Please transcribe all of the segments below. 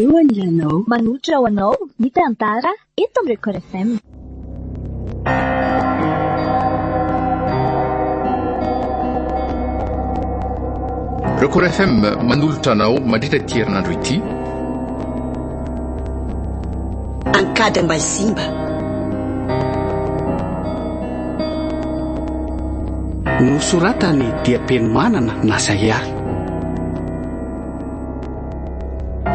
Eo anilanao. Manolotra ho anao ny tantara eto amin'ny Record FM. Record FM manolotra anao mandritra ity herinandro ity. Ankadiambazimba. Nosoratan'i Diapenomanana na Zahia.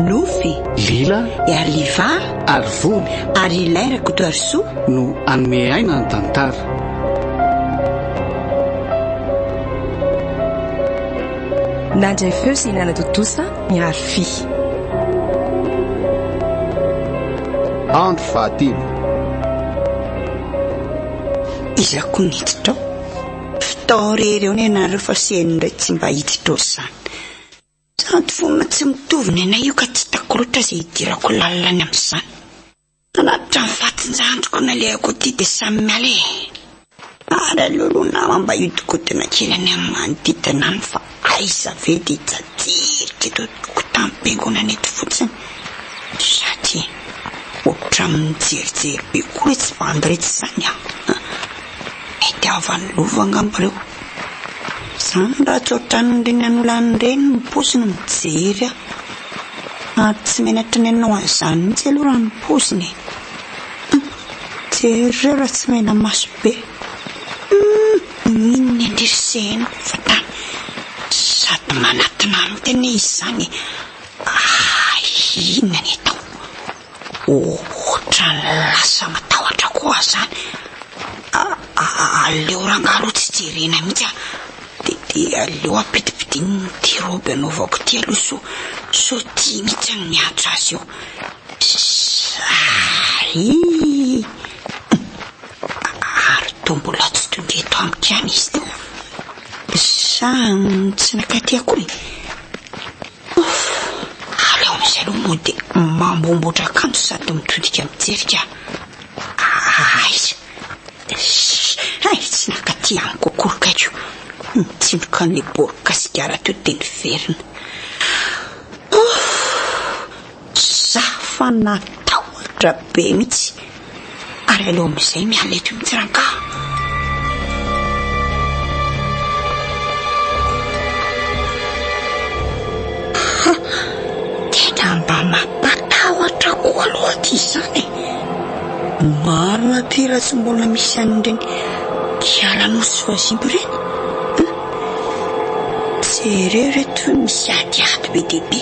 Nofy. Lila. Ary Liva. Ary Vony. Ary Ilay Rakotoarisoa. No hanome aina ny tantara. Nandray feo sy nanatontosa ny Arfi. Andro fahatelo. Iza koa niditra ao? Fitao re ireo ny anareo fa seheno indray tsy mba hiditra ao izany. Sady fomba tsy mitovy ny anay io ka tsy hitako loatra izay hidirako lalina ny amin'izany. Nanatitra ny fatin-jandriko nalehako aty dia samy miala e. Ary aleo aloha nama mba hiodikodina kely any amin'ny manodidina any fa aiza ve dia hitsatsirika eto an-tokotanim-piangonana eto fotsiny. Sady ohatran'ny mijerijery be koa iretsy bandy iretsy izany an. Mety havan'ny lova angamba ireo. Zany raha tsy ohatran'ireny anolany ireny ny paoziny mijery ahy. Ary tsy menatra ny hanao an'izany mihitsy aloha raha ny paoziny e. Hum, jereo raha tsy mena maso be. Hum, inona indry ry seheno fa tany sady manatona ahy mihitsy anie izy izany e. Ah, inona ny atao? Ohatran'ny lasa matahotra koa aho izany. Aleo rangahy aloha tsy jerena mihitsy ah. Dia dia aleo ampidipidinina ity robe anaovako ity aloha sao sao ity mihitsy no miantso azy eo. Zay! Ary toa mbola tsy tonga eto amiko ihany izy teo. Sa tsy nakaty akory? Ouf! Aleo amin'izay aloha mody mamboamboatra akanjo sady mitodika mijery ka. Aiza? Hay, tsy nakaty amiko akory kaiko. Nitsindroka an'ilay boroka sigara teo dia niverina. Ouf! Za fa natahotra be mihitsy. Ary aleo amin'izay miala eto mihitsy rangaha. Ha! Tena mba mampatahotra koa aloha ity izany e. Marina ity raha tsy mbola misy an'ireny kialanosy vazimba ireny. Jereo ireto misy adiady be dia be.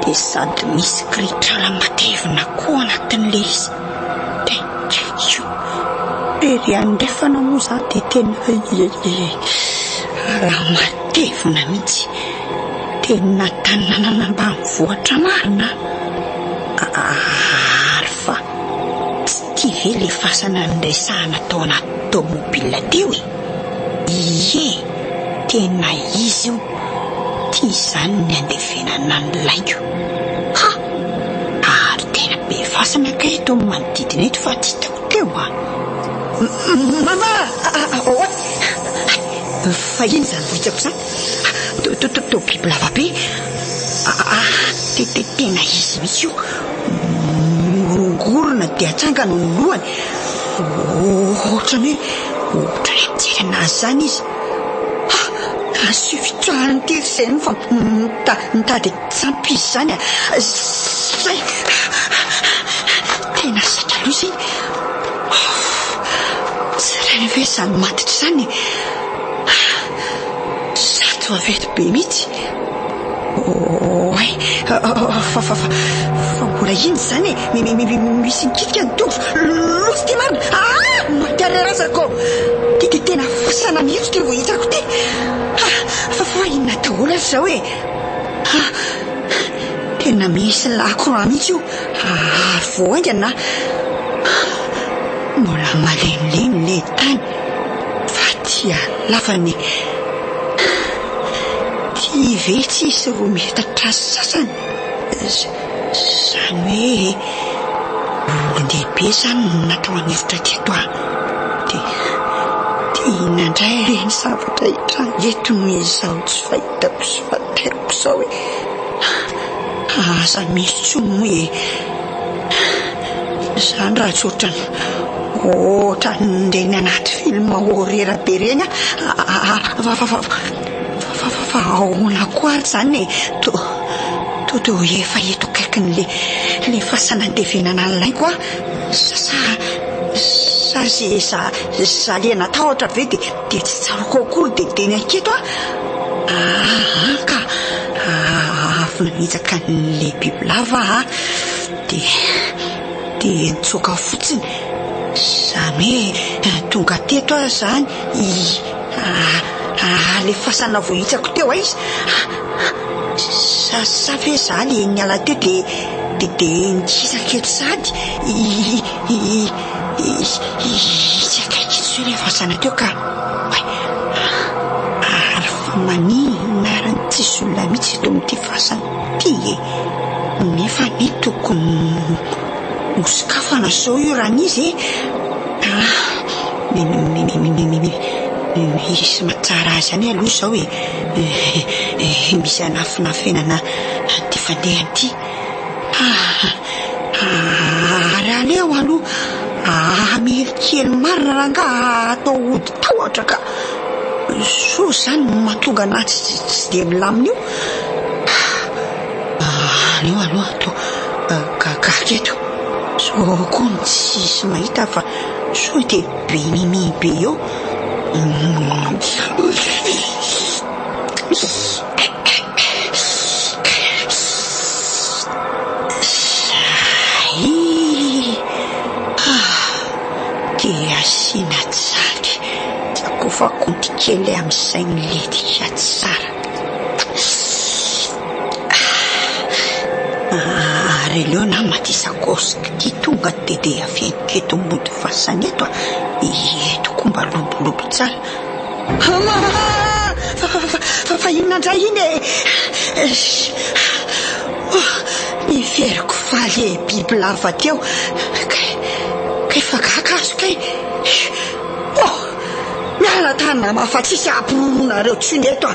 Dia sady misy kirihitrala matevina koa anatin'ilay izy. Tena Ery andrefana moa izany dia tena raha matevina mihitsy. Tena tanàna ambanivohitra marina Ary fa tsy ity ve ilay fasana niresahana tao anaty tomobile teo e? Ie, tena izy io. Ty izany ny andevenana ny laingo. Ha! Ary tena be fasana kay eto amin'ny manodidina eto fa tsy hitako teo a! Mama! Oay! Fa inona izany vohitsako izany? Toa biby lava be. Tena izy mihitsy io. Mihorongorona dia atsangana ny lohany. Ohatran'ny hoe ohatran'ny hoe mijery an'azy izany izy. Ha! Asio fitsoahana ity ry Seny fa mitady tsampy izy izany a! Zay! Tena saika loza iny. Tsy rainy ve izany maditra izany e? Sady vaventy be mihitsy. Oay! Fa fa fa fa mbola inona izany e? Mi mi mi misy mikitika ny tongotro. Loza ity marina! Ah! Maty ary razako! Ty dia tena fasana mihitsy ity vao hitako ity. Ah! Fa fa inona daholo ary izao e? Ah! Tena misy lakroa mihitsy io. Ary vao haingana. Mbola malemilemy ilay tany. Fa ty halavany e! Ty ve tsisy roa metatra sasany? Izany hoe olon-dehibe izany no natao hanefitra teto an! Dia dia inona indray ireny zavatra hitranga eto no izao tsy fahitako sy fataiko izao e! Aza misy intsony moa e. Izany raha tsy ohatran'ny ohatran'ireny anaty film horreur be ireny aho. Fa fa fa fa fa fa ahoana koa ary izany e? To to to efa eto akaikin'le le fasana andevenana ny laiko aho. Sa sa sa ze za za le natahotra ve de de tsy tsaroako akory de teny aketo aho. Aa ka avy nanitsaka an'ilay bibilava aho dia dia nitsoaka fotsiny. Izany hoe tonga teto aho izany i ilay fasana voahitsako teo aiza? Sa sa ve za le niala teo dia dia dia nikisaka eto sady i i i tsy akaiky intsony ilay fasana teo ka. Oay! Ary fa maninona ary no tsisy olona mihitsy eto amin'ity fasana ity e? Nefa anie tokony hosokafana izao io raha nisy e! Ah! Misy mahatsara azy ihany aloha izao e! Misy anafinafenana an'ity fandehany ity. Ary aleo aloha hamely kely marina rangaha atao ody tahotra ka. Soa izany no mahatonga anah tsy dia milamina io. Aleo aloha atao gagaga eto. Sao koa ny tsisy mahita fa sao dia be mimi be eo. Zay! Dia asiana jaly. Akofa konty kely amin'izay milentika tsara. Ary aleo nama ty sakaosiko ty tonga dia dia aveniko eto mody fasana eto a. Eto koa mba lobolobo tsara. Fa fa inona indray iny e? Heveriko fa le bibilava teo. Kay, kay fa gaga azo kay. Oh! Miala tany nama fa tsisy hampinono-nareo tsony eto a.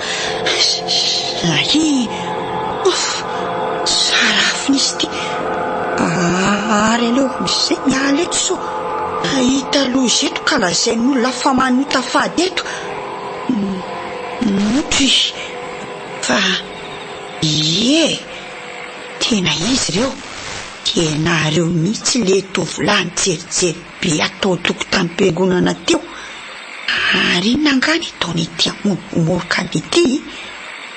Zay. Ouf! Sarafina izy ity. Ary aleo amin'izay miala eto sao hahita loza eto ka lazain'olona fa manota fady eto. Motro izy fa ie! Tena izy ireo. Ianareo mihitsy le tovolahy nijerijery be ato an-tokotanim-piangonana teo. Ary inona angaha ny ataon'ity morokana ity?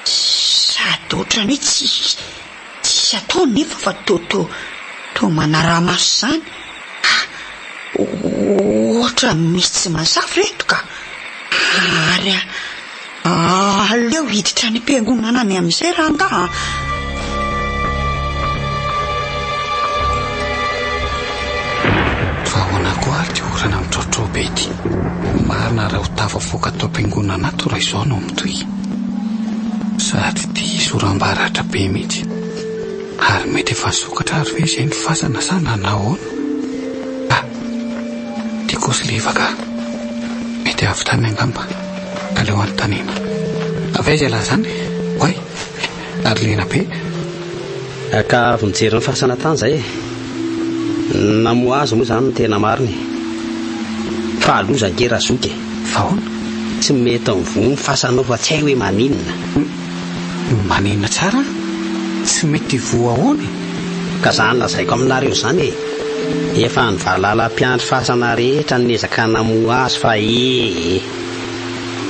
Sady ohatran'ny hoe tsisy tsisy ataony nefa fa toa toa toa manara-maso izany. Ah, ohatran'ny misy tsy mazava ireto ka. Ary Aleo hiditra any am-piangonana any amin'izay rangaha a! Fa ahoana koa ary ity orana mitraotrao be ity? Marina raha ho tafavoaka ato am-piangonana ato raha izao no mitohy. Sady ity izy oram-baratra be mihitsy. Ary mety efa nisokatra ary ve izay ny fasana sa nanahoana? Ah! Ity kosa leva ka. Mety avy tany angamba. Aleo anontaniana. Avy aiza ialahy izany? Oay! Ary liana be. Ka avy nijery ny fasana tany izay e. Namoha azy moa izany no tena marina e. Fa loza ange Razoky e. Fa ahoana? Tsy mety mivoha ny fasanao fa tsy hay hoe maninona. Maninona tsara? Tsy mety hivoha ahoana e? Ka zany lazaiko aminareo zany e! Efa ny valala mpiandry fasana rehetra no niezaka namoha azy fa ee!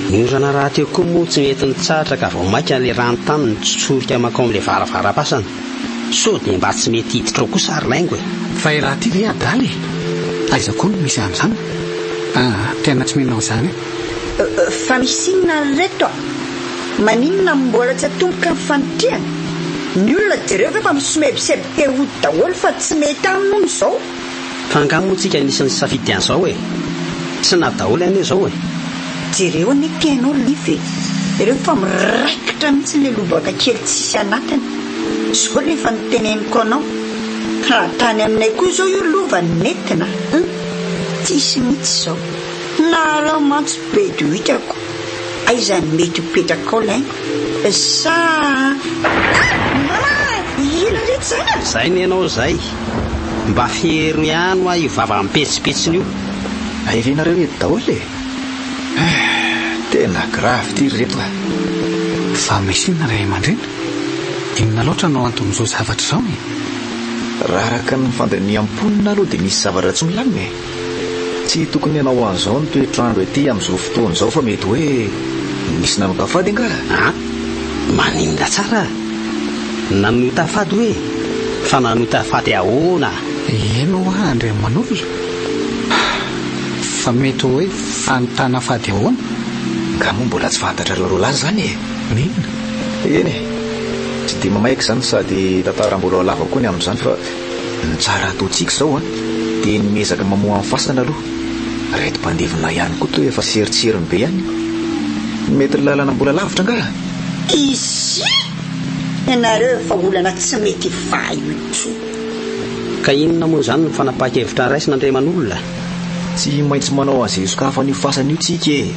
Ny orana rahateo koa moa tsy mety mitsahatra ka vao maika ilay rano tany mitsotsorika mankao amin'ilay varavaram-pasana. Sao dia mba tsy mety hiditra ao kosa ry laingo e! Fa i raha ty ve adala e? Aiza koa no misy an'izany? Ah, tena tsy mino an'izany aho. Fa misy inona ry reto a? Maninona no mbola tsy atomboka ny fanitrihana? Ny olona jereo ve fa misomebiseby te hody daholo fa tsy mety aminy hono izao. Fa angaha moa tsika nisy nisafidy an'izao e? Tsy na daholo anie izao e! Jereo anie ty ianao Liva e! Jereo fa miraikitra mihitsy ilay lobaka kely tsisy anatiny. Izao ilay efa noteneniko anao. Raha tany aminay koa izao io lova nentina an! Tsisy mihitsy izao. Nareo mantsy be dohikako. Aiza no mety ho petrakao laingo? Sa. Ah! Mama! ela reto izany a! Izay ny anao izay. Mba fero ihany hoa io vava mipetsipetsina io. Aherenareo eto daholo e! Tena grave ity ry reto a! Fa misy inona ray aman-dreny? Inona loatra no anton'izao zavatra izao e? Raha araka ny fandiniham-ponina aloha dia misy zavatra tsy milamina e! Tsy tokony hanao an'izao ny toetr'andro ety amin'izao fotoana izao fa mety hoe nisy nanota fady angaha? An! Maninona tsara? Nanota fady hoe? Fa nanota fady ahoana? Eny hoa Andriamanolona. Fa mety hoe fanotana fady ahoana? Nga moa mbola tsy fantatrareo roalahy izany e? N'inona? Eny e! Tsy dia mamaiky izany sady tantara mbola ho lava koa ny amin'izany fa ny tsara ataontsika izao an, dia ny miezaka mamoha ny fasana aloha. Ireto mpandevina ihany koa toa efa serintseriny be ihany. Mety lalana mbola lavitra angaha? Izy! Ianareo efa olana tsy mety hivaha io intsony. Ka inona moa izany no fanapahan-kevitra raisina Andriamanolona? Tsy maintsy manao an'izay hisokafan'io fasana io tsika e!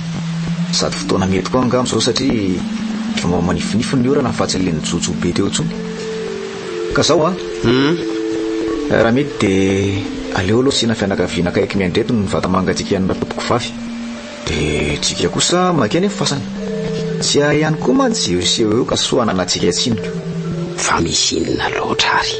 Sady fotoana mety koa angamba izao satria efa mba manifinify ny orana fa tsy ilay nijotso be teo intsony. Ka zao an! Raha mety dia aleo aloha asiana fianakaviana akaiky miandry eto ny vata-mangatsiaka an'i Ratompokovavy. Dia tsika kosa mankeny amin'ny fasana. Tsy hay ihany koa mantsy izay hiseho eo ka soa ananantsika tsiny. Fa misy inona loatra ary?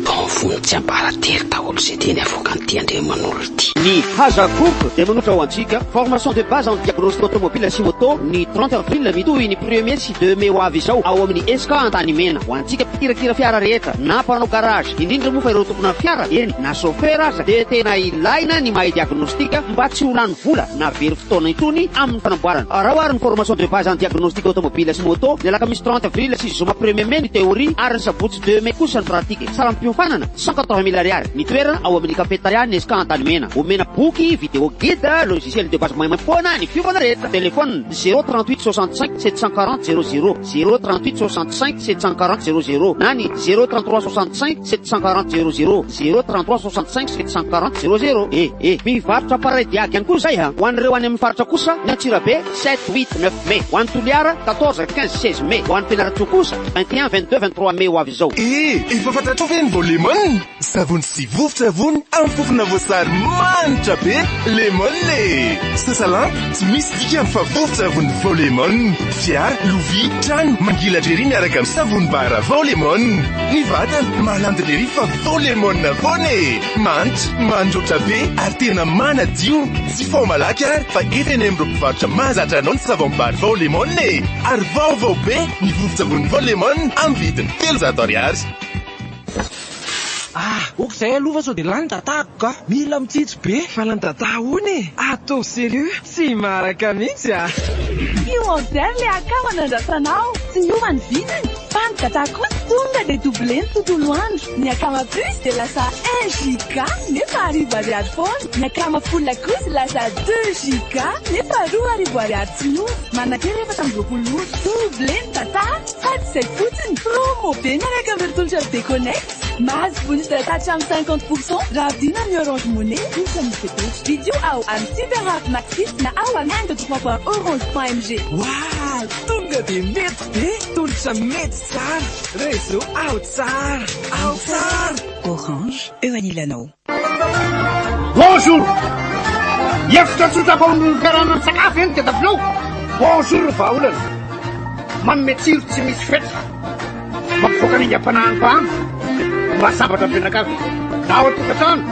Toa mifono tsiambaratelo daholo izay teny avoakan'ity Andriamanolo ity. Ny Haja Group dia manolotra ho antsika formation de base en diagnostic automobile sy moto ny 30 avril mitohy ny premier sy deux mai ho avy izao ao amin'ny Esca Antanimena. Ho antsika mpikirakira fiara rehetra na mpanao garage indrindra moa fa ireo tompona fiara eny na chauffeur aza dia tena ilaina ny mahay diagnostic mba tsy ho lany vola na very fotoana intsony amin'ny fanamboarana. Araho ary ny formation de base en diagnostic automobile sy moto ny alakamisy 30 avril sy zoma premier mai ny théorie ary ny sabotsy deux mai kosa ny pratique. Saram-piofanana, 180 000 ariary. Ny toerana ao amin'ny cafetaria ny Esca Antanimena. Omena boky, vidéo guide, logiciel de base maimaimpoana ny fiofana rehetra. Téléphone, 0 38 65 740 00, 0 38 65 740 00 na ny 0 33 65 740 00, 0 33 65 740 00. E, e, mivarotra appareil diag ihany koa izay ha. Ho an'ireo any amin'ny faritra kosa, ny Antsirabe, 7, 8, 9 mai. Ho an'i Toliara, 14, 15, 16 mai. Ho an'i Fianarantsoa kosa, 21, 22, 23 mai ho avy izao. E! Efa fantatrao ve ny vao Lemon? Savony sy vovon-tsavony amin'ny fofona voasary manitra be, Lemon e! Sasalampy, tsy misy dikany fa vovon-tsavony vao Lemon. Fiara, lovia, trano, mangilatra ery miaraka amin'ny savony bara vao Lemon. Ny vatana, malandina ery fa vao Lemon foana e! Manitra, mandroatra be ary tena manadio. Tsy fao malaky ary fa efa eny amin'ireo mpivarotra mahazatra anao ny savon-bary vao Lemon e! Ary vaovao be ny vovon-tsavony vao Lemon amin'ny vidiny 300 ariary. Ah, ok zay aloha fa sao dia lany datako ka. Mila mitsitsy be. Fa lany data ahoana e? Ataovy sérieux, tsy maharaka mihitsy ah. Io Order le akama nandrasanao, tsy miova ny vidiny fa ny data kosa tonga dia doubler ny tontolo andro. Ny akama plus dia lasa un giga nefa arivo ariary foana. Ny akama full kosa lasa deux giga nefa 2000 ariary tsy miova. Manan-kery 24 ora. Doubler ny data sady izay fotsiny. Promo be miaraka amin'ireo tolotra Bconnect. Mahazo bonus data hatramin'ny 50 pour cent raha vidiana amin'ny Orange Money isa misy fepetra. Vidio ao amin'ny Super App Maxis na ao amin'ny un deux trois point orange point mg. Waah! Tonga dia mety be! Tolotra mety tsara! Réseau ao tsara! Ao tsara! Orange, eo anilanao. Bonjour! Hevitra tsotra vao nikarana ny sakafo eny tedavlao. Bonjour ny vahaolana. Manome tsiro tsy misy fetra. Mampivoaka ny aingam-panahin'ny mpahandro. Mahasambatra ny mpianakavy. Na ao an-tokantrano,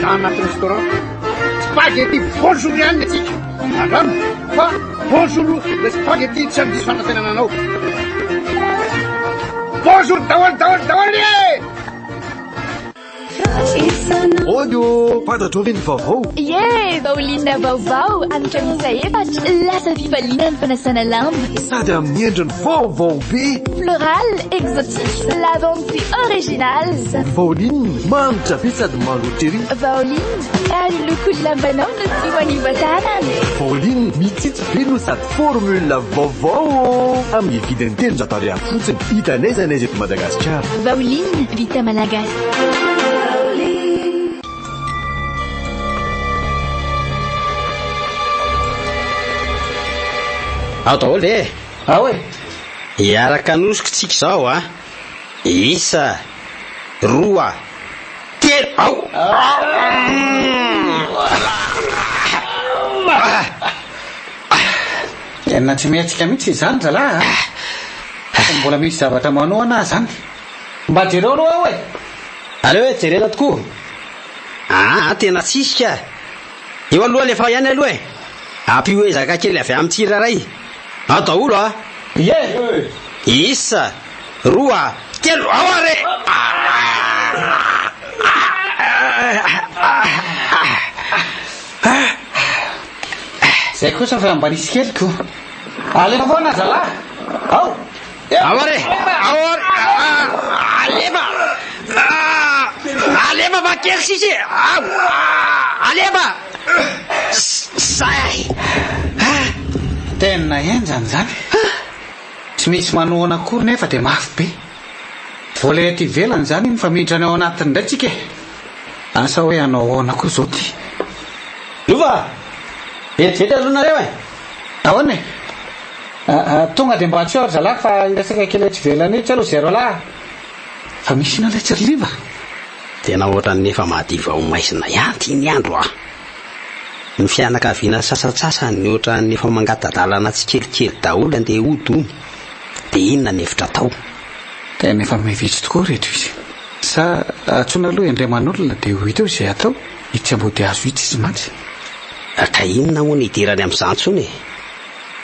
na anaty restaurant. Spaghetti bonjour ihany ny antsika. Andramo fa bonjour le spaghetti tsy handiso fanantenana anao. Bonjour daholo daholo daholo e! Audio! Fantatrao ve ny vaovao? Ie! Baolina vaovao hanitra miisa efatra, lasa fifaliana ny fanasana lamba. Sady amin'ny endriny vaovao be! Floral, exotique, lavande sy original. Baolina, manitra be sady maloto ery. Baolina, ary loko lambanao no tsy ho aniva-tanana. Baolina, mitsitsy be no sady formule vaovao! Amin'ny vidiny 300 ariary fotsiny, hita n'aiza n'aiza eto Madagasikara. Vaoline, vita malagasy. Ao daholo ve e? Ao e! Hiaraka hanosika tsika izao a! Isa, roa, telo, ao! Tena tsy mihetsika mihitsy izany zalahy a! Fa mbola misy zavatra manohana ahy izany. Mba jereo aloha aho e! Aleo e, jerena tokoa. Aa, tena tsisy ka! Eo aloha alefa ihany aloha e! Ampio ezaka kely avy amin'ny tsirairay. Ao daholo a! Ie! Isa, roa, telo, ao ary e! Zay kosa fa mba nisy kely ko. Alefa foana zalahy! Ao! Ao ary e! Ao ary! Alefa! Alefa fa kely sisa e! Ao! Alefa! Zay! Tena henjana izany. Tsy misy manohana akory nefa dia mafy be. Vao ilay aty ivelany izany iny fa miditra ny ao anatiny indray tsika e! Asa hoe hanao ahoana koa izao ity. Lova! Vetivety aloha nareo e! Ahoana e? Tonga dia mba antsoy ry zalahy fa hiresaka kely etsy ivelany etsy aloha zay roalahy a! Fa misy inona ilay tsy ry Liva? Tena ohatran'ny efa madiva ho maizina ihany ity ny andro a! Ny fianakaviana sasantsasany ohatran'ny efa mangata-dalana tsikelikely daholo andeha hody hono. Dia inona ny hevitra atao? Tena efa miha-vitsy tokoa ireto izy. Sa antsoina aloha i Andriamanolona dia ho hita eo izay atao? Itsy Ambodihazo itsy izy mantsy. Ka inona moa no idirany amin'izany intsony e?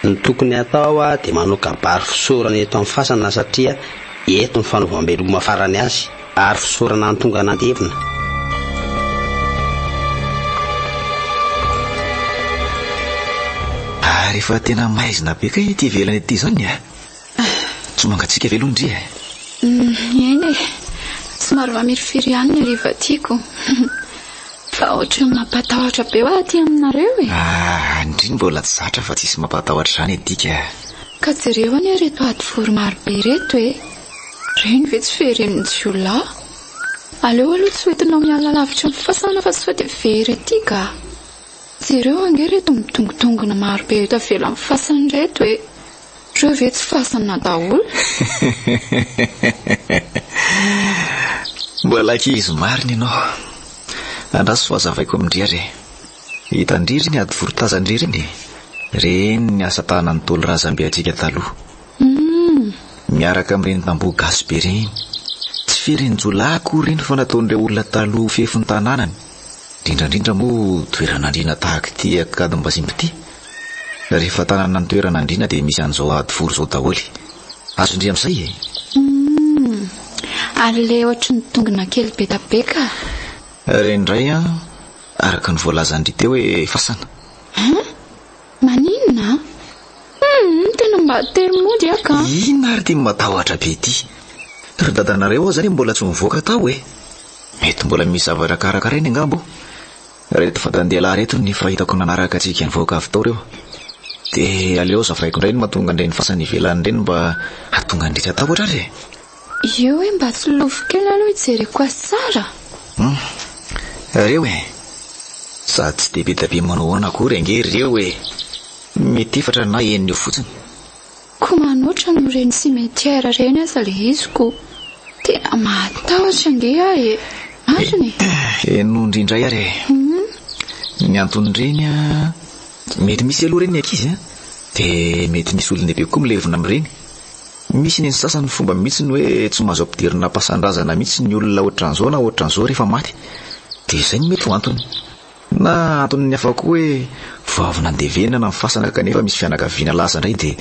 Ny tokony hatao dia manao kabary fisaorana eto amin'ny fasana satria eto ny fanaovam-beloma farany azy ary fisaorana ny tonga nandevina. Ary efa tena maizina be kay ety ivelany ety izany e! Tsy mangatsiaka ve aloha ndry e? Eny e! Somary mamirifiry ihany ny hariva tiako. Fa ohatran'ny mampatahotra be hoa aty aminareo e! Ah, ndry mbola tsy zatra fa tsisy mampatahotra izany aty ka! Ka jereo anie ireto hadivory maro be ireto e! Ireny ve tsy feren'ny jiolahy? Aleo aloha tsy hoentinao miala lavitra ny fasana fa sao dia very aty ka! Jereo ange ireto midongidongona maro be eto avelan'ny fasana ireto e! Ireo ve tsy fasana daholo? Mbola ankizy marina ianao. Andraso fa hazavaiko amin-dry ary e. Hitan-dry ireny hadivory tazan-dry ireny e. Ireny ny asa tanan'ny Ntaolo razambe antsika taloha. Miaraka amin'ireny tamboho gasy be ireny. Tsy feren'jiolahy akory ireny fa nataon'ireo olona taloha ho fefin'ny tanànany. Indrindra indrindra moa toeran'andriana tahaka ity Ankadimbazimba ity. Rehefa tanàna ny toeran'andriana dia misy an'izao hadivory izao daholo. Azon-dry amin'izay e! Humm! Ary ilay ohatry ny dongona kely be da be ka! Ireny indray an, araka ny voalazan-dry teo hoe fasana. Hein? Maninona? Humm! Tena mba tery mody aho ka! Inona ary ity matahotra be ity? Ry dadanareo aza anie mbola tsy nivoaka tao e! Mety mbola misy zavatra karakarainy angamba ao. Reto vatan-dehilahy reto ny fahitako nanaraka antsika nivoaka avy tao reo. Dia aleo zavaiko indray ny mahatonga an'ireny fasana ivelany ireny mba hahatonga an-dry tsy hatahotra ary e! Io hoe mba solofo kely aloha hijereko azy tsara. Hum, reo e! Sady tsy dia be dia be manao ahoana akory ange ireo e! Mety efatra na enina eo fotsiny. Ko manoatra noho ireny cimetière ireny aza le izy ko. Tena mahatahotra ange aho e! Marina e! Henoy indrindray ary e! Ny anton'ireny an, mety misy aloha ireny ny ankizy an, dia mety misy olon-dehibe koa milevina amin'ireny. Misy ny sasany fomba mihitsy ny hoe tsy mahazo ampidirina am-pasan-drazana mihitsy ny olona ohatran'izao na ohatran'izao rehefa maty. Dia izay no mety ho antony. Na anton'ny hafa koa hoe vao avy nandevenana ny fasana kanefa misy fianakaviana lasa indray dia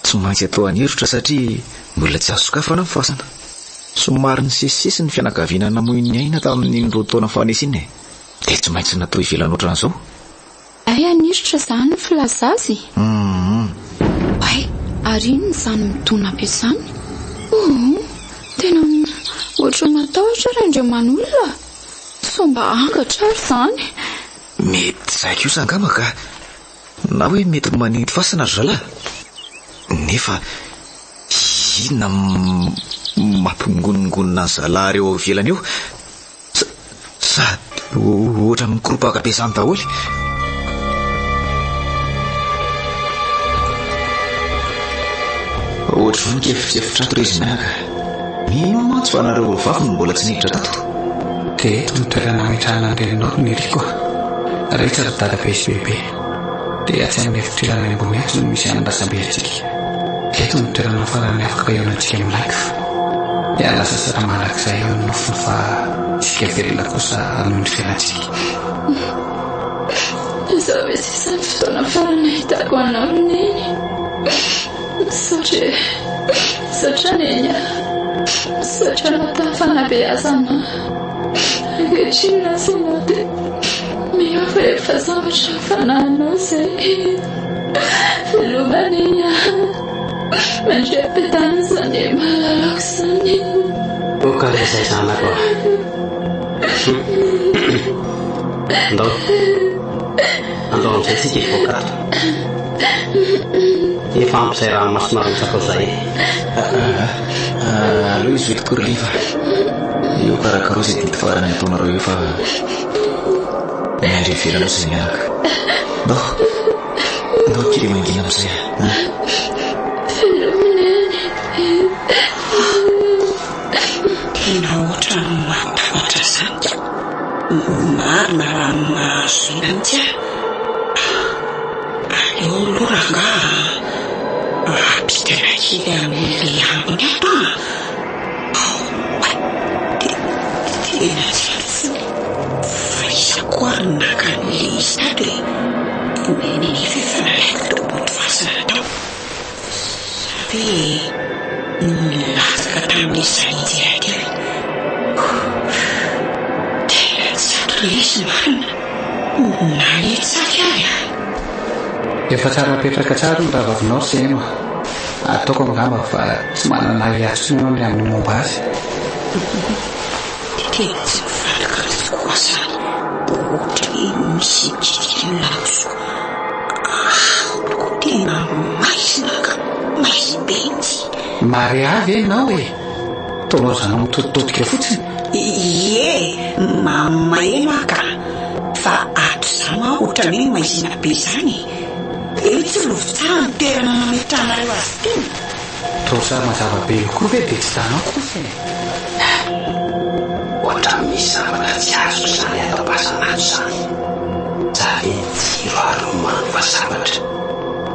tsy maintsy atao an'herotra satria mbola tsy azo sokafana ny fasana. Somary nisesisesy ny fianakaviana namoy ny aina tamin'iny roa taona nifanesy iny e! Dia tsy maintsy natao ivelany ohatran'izao. Hay an'irotra izany ny filaza azy? Hum. Hay, ary inona izany midona be izany? Hum, tena ohatran'ny matahotra ry Andriamanolona a! Sao mba angatra ary izany? Mety izay kosa angamba ka. Na hoe mety manidy fasana ry zalahy. Nefa inona mampingonongonona ny zalahy ireo ao ivelany eo? Sady ohatran'ny mikoropaka be izany daholo. Ohatry ny kefitrefitra ato ry izy mianaka. Mino aho mantsy fa nareo roa vavy no mbola tsy niditra tato. Dia eto no toerana ametrahana ny reninao ry Niriko a! Retsy ry dadabe sy bebe. Dia atsy amin'ny efitr'ilany ambony atsy no misy an'ny razambentsika. Eto no toerana farany afaka hihaonantsika milaiko. Hiala sasatra mandrakizay eo ny nofony fa isika velona kosa hanohy ny fiainantsika. Izao ve sisa ny fotoana farany nahitako anao ry Neny? Misaotra e! Misaotra Neny a! Misaotra anao tamin'ny fanabeazana ahy. Ankehitriny lasa ianao dia mino fa efa sambatra ny fanahinao izay. Veloma Neny a! Mandria am-piadanana izany malalako izany. Ok ary izay zanako a! Andao. Andao amin'izay tsika hivoaka ato. Efa ampy izay ranomaso narotsakao izay e. Aleo izy tokoa ry Liva. Eo karakaro izay didy farany ataonareo eo fa miandry ivelany ao izay mianaka. Ndao. Ndao kely mangina amin'izay a. Veloma Neny. Tena ohatran'ny matahotra izany ka. Marina raha ny mahazo aina mihitsy aho. Aleo aloha rangaha ampitaina kely amin'ilay ambiny ato an. Oay, tena tsy azoko fa iza koa ary no naka an'ilay izy tato e? Nefa efa nalaiko teo ambody fasana tao. Sa ve nilatsaka tamin'ilay izaho nijery teo e? Tena tsy ato ilay izy marina, na ilay tsaky ary a! Efa tsara petraka tsara ny rahavavinao ry Seheno a! Ataoko angamba fa tsy manana ahiahy intsony ianao ny amin'ny momba azy. Tena tsy mifantoka tokoa izany, ohatra hoe misy mikitika ny lamosiko. Amiko tena maizina ka, maizim-be mihitsy. Maria ve ianao e? Toa laozanao mitoditodika fotsiny. Ie, maheno aho ka. Fa ato izany hoa ohatran'ny hoe maizina be izany e. Eo tsilovy tsara ny toerana nametrahanareo azy ity. Toa sary mazava be io koa ve dia tsy hitanao kosa e? Ohatran'ny misy zavatra tsy azoko izany ato am-pasana ato izany. Za ve ny jiro ary no manova zavatra?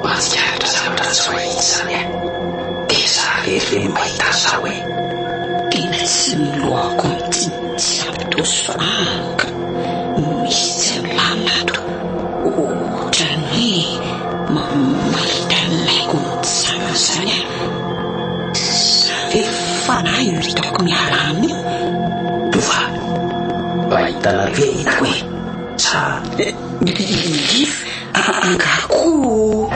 Mahatsikaritra zavatra tsy fahita izany aho. Dia za irery ve no mahita an'izao e? Tena tsy ny lohako mihitsy no tsy ampy dose fa ka misy tsy milamina ato. Ohatran'ny hoe mahita an'ilay mitsangana izany aho. Sa ve fanahy io hitako miala aminy io? Lova, mba hitanareo ve ny hitako e? Sa. Liv, angaha koa.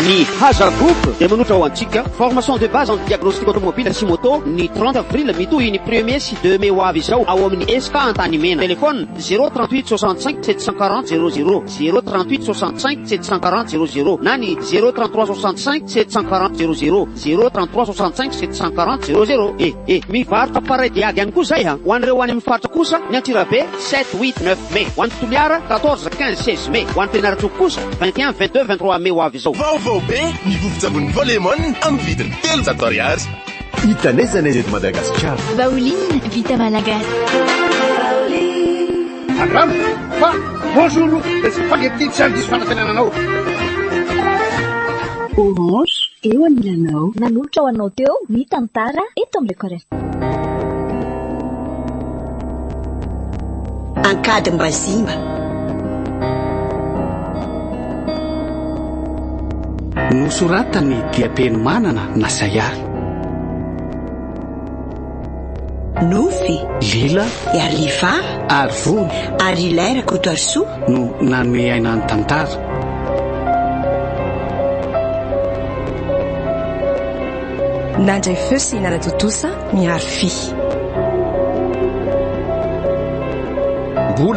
Ny Haja Group dia manolotra ho antsika formation de base en diagnostic automobile sy moto ny 30 avril mitohy ny premier sy 2 mai ho avy izao ao amin'ny Esca Antanimena. Téléphone 0 38 65 740 00, 0 38 65 740 00 na ny 0 33 65 740 00, 0 33 65 740 00. E e mivarotra appareil diag ihany koa izay a! Ho an'ireo any amin'ny faritra kosa ny Antsirabe 7, 8, 9 mai, ho an'i Toliara 14, 15, 16 mai, ho an'i Fianarantsoa kosa 21, 22, 23 mai ho avy izao. Vaovao be ny vovon-tsavony Volemon amin'ny vidiny 300 ariary. Hita n'aiza n'aiza eto Madagasikara. Vaoline vita malagasy. Andramo fa bonjour le spaghetti tsy handiso fanantenana anao. Orange, eo anilanao. Nanolotra ho anao teo ny tantara eto amin'ny Record FM. Ankadimbazimba. Nosoratan'i Diabenomanana na Sayary. Nofy. Lila. Iarivà. Ary Vony. Ary Hilaire Rakotoarisoa. No nanome aina ny tantara. Nandray feo sy nanatontosa Mihary Fy.